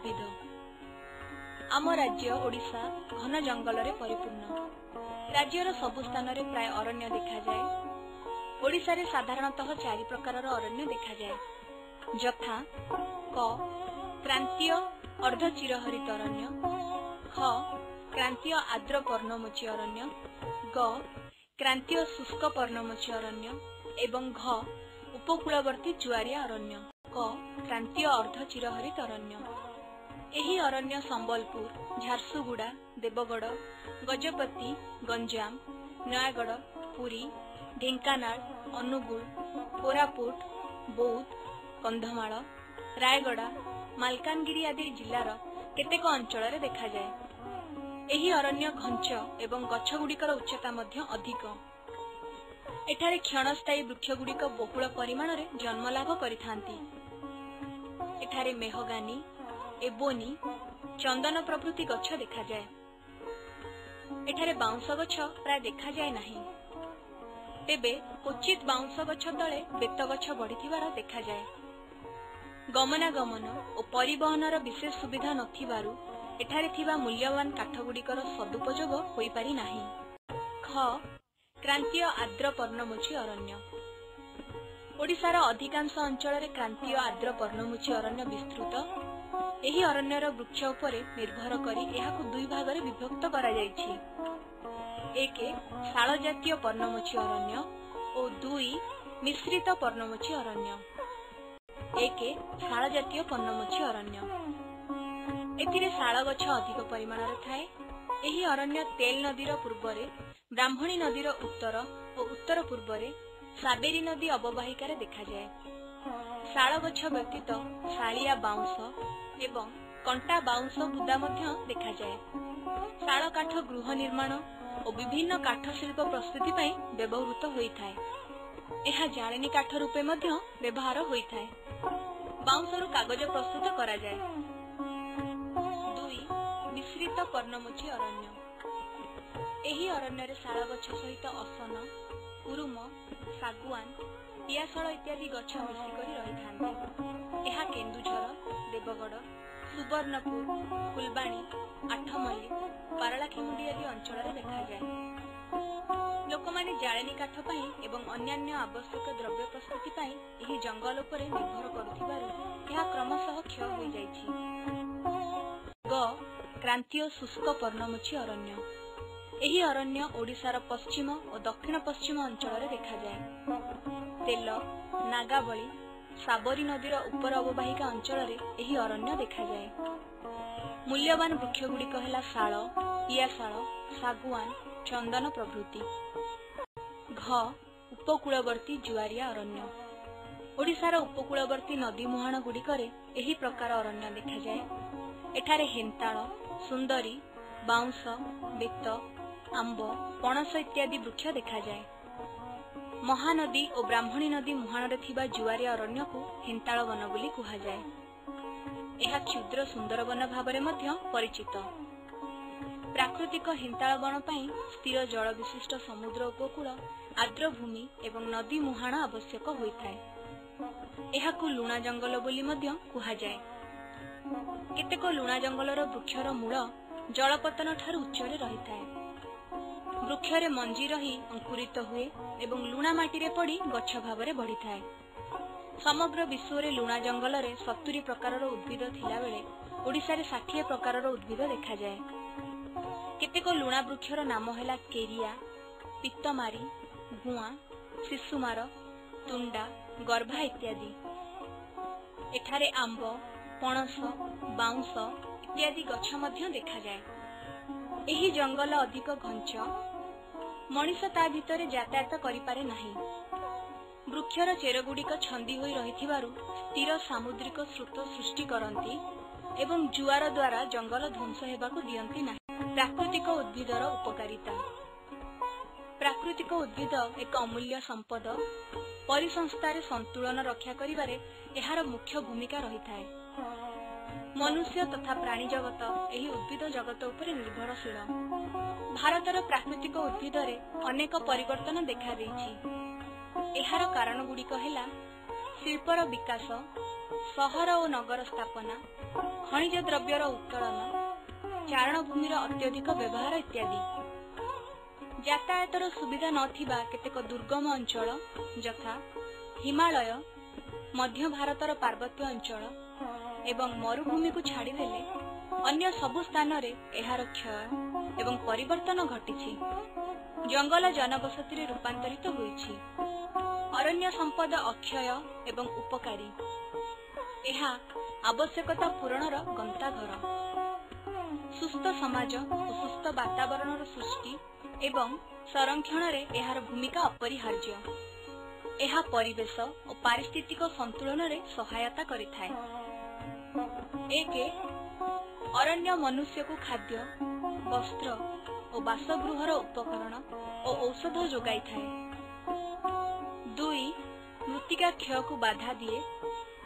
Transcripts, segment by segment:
ଉଦ୍ଭିଦ। ଆମ ରାଜ୍ୟ ଓଡ଼ିଶା ଘନ ଜଙ୍ଗଲରେ ପରିପୂର୍ଣ୍ଣ। ରାଜ୍ୟର ସବୁ ସ୍ଥାନରେ ପ୍ରାୟ ଅରଣ୍ୟ ଦେଖାଯାଏ। ଓଡ଼ିଶାରେ ସାଧାରଣତଃ ଚାରି ପ୍ରକାରର ଅରଣ୍ୟ ଦେଖାଯାଏ, ଯଥା: କ କ୍ରାନ୍ତୀୟ ଅର୍ଦ୍ଧ ଚିରହରିତ ଅରଣ୍ୟ, ଖ କ୍ରାନ୍ତୀୟ ଆର୍ଦ୍ର ପର୍ଣ୍ଣମୋଚୀ ଅରଣ୍ୟ, ଗ କ୍ରାନ୍ତୀୟ ଶୁଷ୍କ ପର୍ଣ୍ଣମୋଚୀ ଅରଣ୍ୟ ଏବଂ ଘ ଉପକୂଳବର୍ତ୍ତୀ ଜୁଆରିଆ ଅରଣ୍ୟ। କ କ୍ରାନ୍ତୀୟ ଅର୍ଦ୍ଧ ଚିରହରିତ ଅରଣ୍ୟ। ଏହି ଅରଣ୍ୟ ସମ୍ବଲପୁର, ଝାରସୁଗୁଡ଼ା, ଦେବଗଡ଼, ଗଜପତି, ଗଞ୍ଜାମ, ନୟାଗଡ଼, ପୁରୀ, ଢେଙ୍କାନାଳ, ଅନୁଗୁଳ, କୋରାପୁଟ, ବୌଦ୍ଧ, କନ୍ଧମାଳ, ରାୟଗଡ଼ା, ମାଲକାନଗିରି ଆଦି ଜିଲ୍ଲାର କେତେକ ଅଞ୍ଚଳରେ ଦେଖାଯାଏ। ଏହି ଅରଣ୍ୟ ଘଞ୍ଚ ଏବଂ ଗଛଗୁଡ଼ିକର ଉଚ୍ଚତା ମଧ୍ୟ ଅଧିକ। ଏଠାରେ କ୍ଷଣସ୍ଥାୟୀ ବୃକ୍ଷଗୁଡ଼ିକ ବହୁଳ ପରିମାଣରେ ଜନ୍ମଲାଭ କରିଥାନ୍ତି। ଏଠାରେ ମେହଗାନି, ଏବୋନି, ଚନ୍ଦନ ପ୍ରଭୃତି ଗଛ ଦେଖାଯାଏ। ଏଠାରେ ବାଉଁଶ ଗଛ ପ୍ରାୟ ଦେଖାଯାଏ ନାହିଁ। ତେବେ କ୍ୱଚିତ୍ ବାଉଁଶ ଗଛ ତଳେ ବେତ ଗଛ ବଢ଼ିଥିବାର ଦେଖାଯାଏ। ଗମନାଗମନ ଓ ପରିବହନର ବିଶେଷ ସୁବିଧା ନଥିବାରୁ ଏଠାରେ ଥିବା ମୂଲ୍ୟବାନ କାଠଗୁଡ଼ିକର ସଦୁପଯୋଗ ହୋଇପାରି ନାହିଁ। ଖ କ୍ରାନ୍ତୀୟ ଆର୍ଦ୍ର ପର୍ଣ୍ଣମୋଚୀ ଅରଣ୍ୟ। ଓଡ଼ିଶାର ଅଧିକାଂଶ ଅଞ୍ଚଳରେ କ୍ରାନ୍ତୀୟ ଆର୍ଦ୍ର ପର୍ଣ୍ଣମୋଚୀ ଅରଣ୍ୟ ବିସ୍ତୃତ। ଏହି ଅରଣ୍ୟର ବୃକ୍ଷ ଉପରେ ନିର୍ଭର କରି ଏହାକୁ ଦୁଇ ଭାଗରେ ବିଭକ୍ତ କରାଯାଇଛି: ଏକ, ଶାଳ ଜାତୀୟ ପର୍ଣ୍ଣମୋଚୀ ଅରଣ୍ୟ ଓ ଦୁଇ, ମିଶ୍ରିତ ପର୍ଣ୍ଣମୋଚୀ ଅରଣ୍ୟ। ଏକ, ଶାଳ ଜାତୀୟ ପର୍ଣ୍ଣମୋଚୀ ଅରଣ୍ୟ। ଏଥିରେ ଶାଳ ଗଛ ଅଧିକ ପରିମାଣରେ ଥାଏ। ଏହି ଅରଣ୍ୟ ତେଲ ନଦୀର ପୂର୍ବରେ, ବ୍ରାହ୍ମଣୀ ନଦୀର ଉତ୍ତର ଓ ଉତ୍ତର ପୂର୍ବରେ, ସାବେରୀ ନଦୀ ଅବବାହିକାରେ ଦେଖାଯାଏ। ଶାଳ ଗଛ ବ୍ୟତୀତ ଶାଳିଆ ବାଉଁଶ ଏବଂ କଣ୍ଟା ବାଉଁଶ ବୁଦା ମଧ୍ୟ ଦେଖାଯାଏ। ଶାଳ କାଠ ଗୃହ ନିର୍ମାଣ ଓ ବିଭିନ୍ନ କାଠ ଶିଳ୍ପ ପ୍ରସ୍ତୁତି ପାଇଁ ବ୍ୟବହୃତ ହୋଇଥାଏ। ଏହା ଜାଳେଣୀ କାଠ ରୂପେ ମଧ୍ୟ ବ୍ୟବହାର ହୋଇଥାଏ। ବାଉଁଶରୁ କାଗଜ ପ୍ରସ୍ତୁତ କରାଯାଏ। ଦୁଇ, ମିଶ୍ରିତ ପର୍ଣ୍ଣମୋଚୀ ଅରଣ୍ୟ। ଏହି ଅରଣ୍ୟରେ ଶାଳ ଗଛ ସହିତ ଅସନ, କୁରୁମ, ଶାଗୁଆନ, ପିଆଶାଳ ଇତ୍ୟାଦି ଗଛ ମିଶିକରି ରହିଥାନ୍ତି। ଏହା କେନ୍ଦୁଝର, ଦେବଗଡ଼, ସୁବର୍ଣ୍ଣପୁର, ଫୁଲବାଣୀ, ଆଠମଲ୍ଲିକ, ପାରଳାଖେମୁଣ୍ଡି ଆଦି ଅଞ୍ଚଳରେ ଦେଖାଯାଏ। ଲୋକମାନେ ଜାଳେଣୀ କାଠ ପାଇଁ ଏବଂ ଅନ୍ୟାନ୍ୟ ଆବଶ୍ୟକ ଦ୍ରବ୍ୟ ପ୍ରସ୍ତୁତି ପାଇଁ ଏହି ଜଙ୍ଗଲ ଉପରେ ନିର୍ଭର କରୁଥିବାରୁ ଏହା କ୍ରମଶଃ କ୍ଷୟ ହୋଇଯାଇଛି। ଗ କ୍ରାନ୍ତୀୟ ଶୁଷ୍କ ପର୍ଣ୍ଣମୋଚୀ ଅରଣ୍ୟ। ଏହି ଅରଣ୍ୟ ଓଡ଼ିଶାର ପଶ୍ଚିମ ଓ ଦକ୍ଷିଣ ପଶ୍ଚିମ ଅଞ୍ଚଳରେ ଦେଖାଯାଏ। ତେଲ, ନାଗାବଳୀ, ସାବରୀ ନଦୀର ଉପର ଅବବାହିକା ଅଞ୍ଚଳରେ ଏହି ଅରଣ୍ୟ ଦେଖାଯାଏ। ମୂଲ୍ୟବାନ ବୃକ୍ଷଗୁଡ଼ିକ ହେଲା ଶାଳ, ପିଆଶାଳ, ଶାଗୁଆନ, ଚନ୍ଦନ ପ୍ରଭୃତି। ଘ ଉପକୂଳବର୍ତ୍ତୀ ଜୁଆରିଆ ଅରଣ୍ୟ। ଓଡ଼ିଶାର ଉପକୂଳବର୍ତ୍ତୀ ନଦୀ ମୁହାଣ ଗୁଡ଼ିକରେ ଏହି ପ୍ରକାର ଅରଣ୍ୟ ଦେଖାଯାଏ। ଏଠାରେ ହେନ୍ତାଳ, ସୁନ୍ଦରୀ, ବାଉଁଶ, ବେତ, ଆମ୍ବ, ପଣସ ଇତ୍ୟାଦି ବୃକ୍ଷ ଦେଖାଯାଏ। ମହାନଦୀ ଓ ବ୍ରାହ୍ମଣୀ ନଦୀ ମୁହାଣରେ ଥିବା ଜୁଆରିଆ ଅରଣ୍ୟକୁ ହେନ୍ତାଳ ବନ ବୋଲି କୁହାଯାଏ। ଏହା କ୍ଷୁଦ୍ର ସୁନ୍ଦରବନ ଭାବରେ ମଧ୍ୟ ପରିଚିତ। ପ୍ରାକୃତିକ ହେନ୍ତାଳ ବଣ ପାଇଁ ସ୍ଥିର ଜଳ ବିଶିଷ୍ଟ ସମୁଦ୍ର ଉପକୂଳ, ଆର୍ଦ୍ରଭୂମି ଏବଂ ନଦୀ ମୁହାଣ ଆବଶ୍ୟକ ହୋଇଥାଏ। ଏହାକୁ ଲୁଣା ଜଙ୍ଗଲ ବୋଲି ମଧ୍ୟ କୁହାଯାଏ। କେତେକ ଲୁଣା ଜଙ୍ଗଲର ବୃକ୍ଷର ମୂଳ ଜଳପତନ ଠାରୁ ଉଚ୍ଚରେ ରହିଥାଏ। ବୃକ୍ଷରେ ମଞ୍ଜି ରହି ଅଙ୍କୁରିତ ହୁଏ ଏବଂ ଲୁଣା ମାଟିରେ ପଡ଼ି ଗଛ ଭାବରେ ବଢ଼ିଥାଏ। ସମଗ୍ର ବିଶ୍ୱରେ ଲୁଣା ଜଙ୍ଗଲରେ 70 ପ୍ରକାରର ଉଦ୍ଭିଦ ଥିଲାବେଳେ ଓଡ଼ିଶାରେ 60 ପ୍ରକାରର ଉଦ୍ଭିଦ ଦେଖାଯାଏ। କେତେକ ଲୁଣା ବୃକ୍ଷର ନାମ ହେଲା କେରିଆ, ପିତ୍ତମାରି, ଗୁଆଁ, ଶିଶୁମାର, ତୁଣ୍ଡା, ଗର୍ଭା ଇତ୍ୟାଦି। ଏଠାରେ ଆମ୍ବ, ପଣସ, ବାଉଁଶ ଇତ୍ୟାଦି ଗଛ ମଧ୍ୟ ଦେଖାଯାଏ। ଏହି ଜଙ୍ଗଲ ଅଧିକ ଘଞ୍ଚ। ମଣିଷ ତା ଭିତରେ ଯାତାୟାତ କରିପାରେ ନାହିଁ। ବୃକ୍ଷର ଚେରଗୁଡ଼ିକ ଛନ୍ଦି ହୋଇ ରହିଥିବାରୁ ସ୍ଥିର ସାମୁଦ୍ରିକ ସ୍ରୋତ ସୃଷ୍ଟି କରନ୍ତି ଏବଂ ଜୁଆର ଦ୍ୱାରା ଜଙ୍ଗଲ ଧ୍ୱଂସ ହେବାକୁ ଦିଅନ୍ତି ନାହିଁ। ପ୍ରାକୃତିକ ଉଦ୍ଭିଦର ଉପକାରିତା। ପ୍ରାକୃତିକ ଉଦ୍ଭିଦ ଏକ ଅମୂଲ୍ୟ ସମ୍ପଦ। ପରିସଂସ୍ଥାରେ ସନ୍ତୁଳନ ରକ୍ଷା କରିବାରେ ଏହାର ମୁଖ୍ୟ ଭୂମିକା ରହିଥାଏ। ମନୁଷ୍ୟ ତଥା ପ୍ରାଣୀ ଜଗତ ଏହି ଉଦ୍ଭିଦ ଜଗତ ଉପରେ ନିର୍ଭରଶୀଳ। ଭାରତର ପ୍ରାକୃତିକ ଉଦ୍ଭିଦରେ ଅନେକ ପରିବର୍ତ୍ତନ ଦେଖାଦେଇଛି। ଏହାର କାରଣଗୁଡ଼ିକ ହେଲା ଶିଳ୍ପର ବିକାଶ, ସହର ଓ ନଗର ସ୍ଥାପନା, ଖଣିଜ ଦ୍ରବ୍ୟର ଉତ୍ତୋଳନ, ଚାରଣଭୂମିର ଅତ୍ୟଧିକ ବ୍ୟବହାର ଇତ୍ୟାଦି। ଯାତାୟାତର ସୁବିଧା ନଥିବା କେତେକ ଦୁର୍ଗମ ଅଞ୍ଚଳ ଯଥା ହିମାଳୟ, ମଧ୍ୟ ଭାରତର ପାର୍ବତ୍ୟ ଅଞ୍ଚଳ ଏବଂ ମରୁଭୂମିକୁ ଛାଡ଼ିଦେଲେ ଅନ୍ୟ ସବୁ ସ୍ଥାନରେ ଏହାର କ୍ଷୟ ଏବଂ ପରିବର୍ତ୍ତନ ଘଟିଛି। ଜଙ୍ଗଲ ଜନବସତିରେ ରୂପାନ୍ତରିତ ହୋଇଛି। ଅରଣ୍ୟ ସମ୍ପଦ ଅକ୍ଷୟ ଏବଂ ଉପକାରୀ। ଏହା ଆବଶ୍ୟକତା ପୂରଣର ଗନ୍ତାଘର। ସୁସ୍ଥ ସମାଜ ଓ ସୁସ୍ଥ ବାତାବରଣର ସୃଷ୍ଟି ଏବଂ ସଂରକ୍ଷଣରେ ଏହାର ଭୂମିକା ଅପରିହାର୍ଯ୍ୟ। ଏହା ପରିବେଶ ଓ ପାରିସ୍ଥିତିକ ସନ୍ତୁଳନରେ ସହାୟତା କରିଥାଏ। 1, ଅରଣ୍ୟ ମନୁଷ୍ୟକୁ ଖାଦ୍ୟ, ବସ୍ତ୍ର ଓ ବାସଗୃହର ଉପକରଣ ଓ ଔଷଧ ଯୋଗାଇଥାଏ। 2, ମୃତ୍ତିକା କ୍ଷୟକୁ ବାଧା ଦିଏ।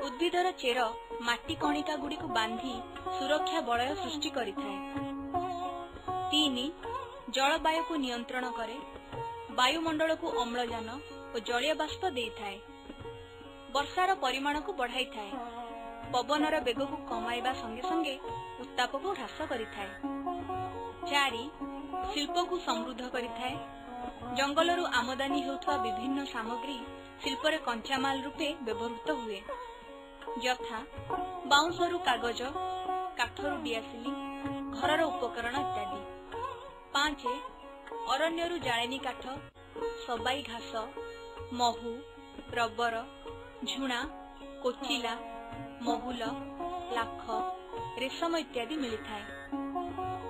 ଉଦ୍ଭିଦର ଚେର ମାଟି କଣିକା ଗୁଡ଼ିକୁ ବାନ୍ଧି ସୁରକ୍ଷା ବଳୟ ସୃଷ୍ଟି କରିଥାଏ। 3, ଜଳବାୟୁକୁ ନିୟନ୍ତ୍ରଣ କରେ। ବାୟୁମଣ୍ଡଳକୁ ଅମ୍ଳଜାନ ଓ ଜଳୀୟ ବାଷ୍ପ ଦେଇଥାଏ। ବର୍ଷାର ପରିମାଣକୁ ବଢ଼ାଇଥାଏ। ପବନର ବେଗକୁ କମାଇବା ସଙ୍ଗେ ସଙ୍ଗେ ଉତ୍ତାପକୁ ହ୍ରାସ କରିଥାଏ। 4, ଶିଳ୍ପକୁ ସମୃଦ୍ଧ କରିଥାଏ। ଜଙ୍ଗଲରୁ ଆମଦାନୀ ହେଉଥିବା ବିଭିନ୍ନ ସାମଗ୍ରୀ ଶିଳ୍ପରେ କଞ୍ଚାମାଲ ରୂପେ ବ୍ୟବହୃତ ହୁଏ, ଯଥା ବାଉଁଶରୁ କାଗଜ, କାଠରୁ ଡିଆସିଲି, ଘରର ଉପକରଣ ଇତ୍ୟାଦି। 5, ଅରଣ୍ୟରୁ ଜାଳେଣି କାଠ, ସବାଇ ଘାସ, ମହୁ, ରବର, ଝୁଣା, କୋଚିଲା, ମହୁଲ, ଲାଖ, ରେଶମ ଇତ୍ୟାଦି ମିଳିଥାଏ।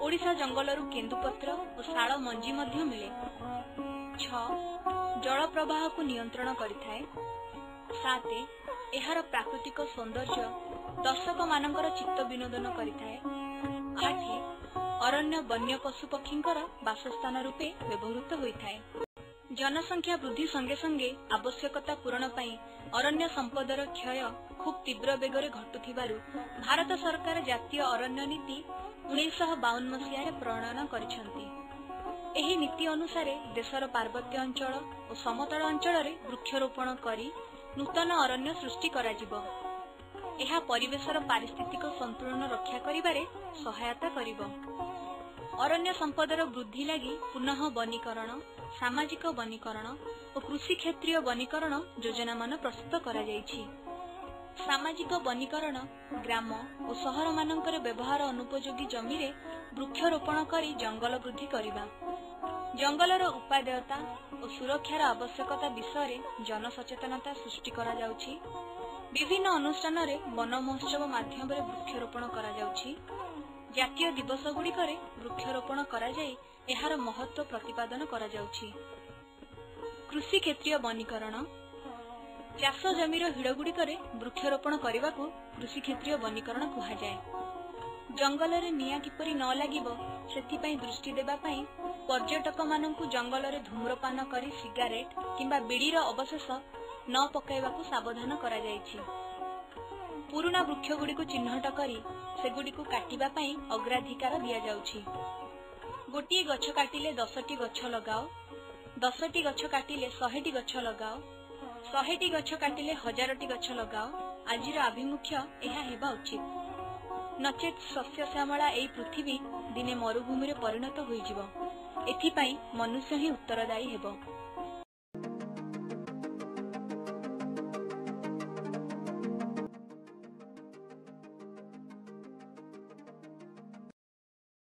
ଓଡ଼ିଶା ଜଙ୍ଗଲରୁ କେନ୍ଦୁପତ୍ର ଓ ଶାଳ ମଞ୍ଜି ମଧ୍ୟ ମିଳେ। 6, ଜଳ ପ୍ରବାହକୁ ନିୟନ୍ତ୍ରଣ କରିଥାଏ। 7, ଏହାର ପ୍ରାକୃତିକ ସୌନ୍ଦର୍ଯ୍ୟ ଦର୍ଶକମାନଙ୍କର ଚିତ୍ତ ବିନୋଦନ କରିଥାଏ। 8, ଅରଣ୍ୟ ବନ୍ୟ ପଶୁପକ୍ଷୀଙ୍କର ବାସସ୍ଥାନ ରୂପେ ବ୍ୟବହୃତ ହୋଇଥାଏ। ଜନସଂଖ୍ୟା ବୃଦ୍ଧି ସଙ୍ଗେ ସଙ୍ଗେ ଆବଶ୍ୟକତା ପୂରଣ ପାଇଁ ଅରଣ୍ୟ ସମ୍ପଦର କ୍ଷୟ ଖୁବ୍ ତୀବ୍ର ବେଗରେ ଘଟୁଥିବାରୁ ଭାରତ ସରକାର ଜାତୀୟ ଅରଣ୍ୟ ନୀତି 1952 ମସିହାରେ ପ୍ରଣୟନ କରିଛନ୍ତି। ଏହି ନୀତି ଅନୁସାରେ ଦେଶର ପାର୍ବତ୍ୟ ଅଞ୍ଚଳ ଓ ସମତଳ ଅଞ୍ଚଳରେ ବୃକ୍ଷରୋପଣ କରି ନୂତନ ଅରଣ୍ୟ ସୃଷ୍ଟି କରାଯିବ। ଏହା ପରିବେଶର ପାରିସ୍ଥିତିକ ସନ୍ତୁଳନ ରକ୍ଷା କରିବାରେ ସହାୟତା କରିବ। ଅରଣ୍ୟ ସମ୍ପଦର ବୃଦ୍ଧି ଲାଗି ପୁନଃ ବନୀକରଣ, ସାମାଜିକ ବନୀକରଣ ଓ କୃଷି କ୍ଷେତ୍ରୀୟ ବନୀକରଣ ଯୋଜନାମାନ ପ୍ରସ୍ତୁତ କରାଯାଇଛି। ସାମାଜିକ ବନୀକରଣ ଗ୍ରାମ ଓ ସହରମାନଙ୍କରେ ବ୍ୟବହାର ଅନୁପଯୋଗୀ ଜମିରେ ବୃକ୍ଷରୋପଣ କରି ଜଙ୍ଗଲ ବୃଦ୍ଧି କରିବା। ଜଙ୍ଗଲର ଉପାଦେୟତା ଓ ସୁରକ୍ଷାର ଆବଶ୍ୟକତା ବିଷୟରେ ଜନସଚେତନତା ସୃଷ୍ଟି କରାଯାଉଛି। ବିଭିନ୍ନ ଅନୁଷ୍ଠାନରେ ବନ ମହୋତ୍ସବ ମାଧ୍ୟମରେ ବୃକ୍ଷରୋପଣ କରାଯାଉଛି। ଜାତୀୟ ଦିବସଗୁଡ଼ିକରେ ବୃକ୍ଷରୋପଣ କରାଯାଇ ଏହାର ମହତ୍ତ୍ୱ ପ୍ରତିପାଦନ କରାଯାଉଛି। କୃଷି କ୍ଷେତ୍ରୀୟ ବନୀକରଣ ଚାଷ ଜମିର ହିଡ଼ଗୁଡ଼ିକରେ ବୃକ୍ଷରୋପଣ କରିବାକୁ କୃଷି କ୍ଷେତ୍ରୀୟ ବନୀକରଣ କୁହାଯାଏ। ଜଙ୍ଗଲରେ ନିଆଁ କିପରି ନ ଲାଗିବ ସେଥିପାଇଁ ଦୃଷ୍ଟି ଦେବା ପାଇଁ ପର୍ଯ୍ୟଟକମାନଙ୍କୁ ଜଙ୍ଗଲରେ ଧୂମ୍ରପାନ କରି ସିଗାରେଟ କିମ୍ବା ବିଡ଼ିର ଅବଶେଷ ନ ପକାଇବାକୁ ସାବଧାନ କରାଯାଇଛି। ପୁରୁଣା ବୃକ୍ଷଗୁଡ଼ିକୁ ଚିହ୍ନଟ କରି ସେଗୁଡ଼ିକୁ କାଟିବା ପାଇଁ ଅଗ୍ରାଧିକାର ଦିଆଯାଉଛି। ଗୋଟିଏ ଗଛ କାଟିଲେ 10ଟି ଗଛ ଲଗାଅ, 10ଟି ଗଛ କାଟିଲେ 100ଟି ଗଛ ଲଗାଅ, 100ଟି ଗଛ କାଟିଲେ 1000ଟି ଗଛ ଲଗାଅ। ଆଜିର ଆଭିମୁଖ୍ୟ ଏହା ହେବା ଉଚିତ। ନଚେତ୍ ଶସ୍ୟ ଶ୍ୟାମଳା ଏଇ ପୃଥିବୀ ଦିନେ ମରୁଭୂମିରେ ପରିଣତ ହୋଇଯିବ। ଏଥିପାଇଁ ମନୁଷ୍ୟ ହିଁ ଉତ୍ତରଦାୟୀ ହେବ।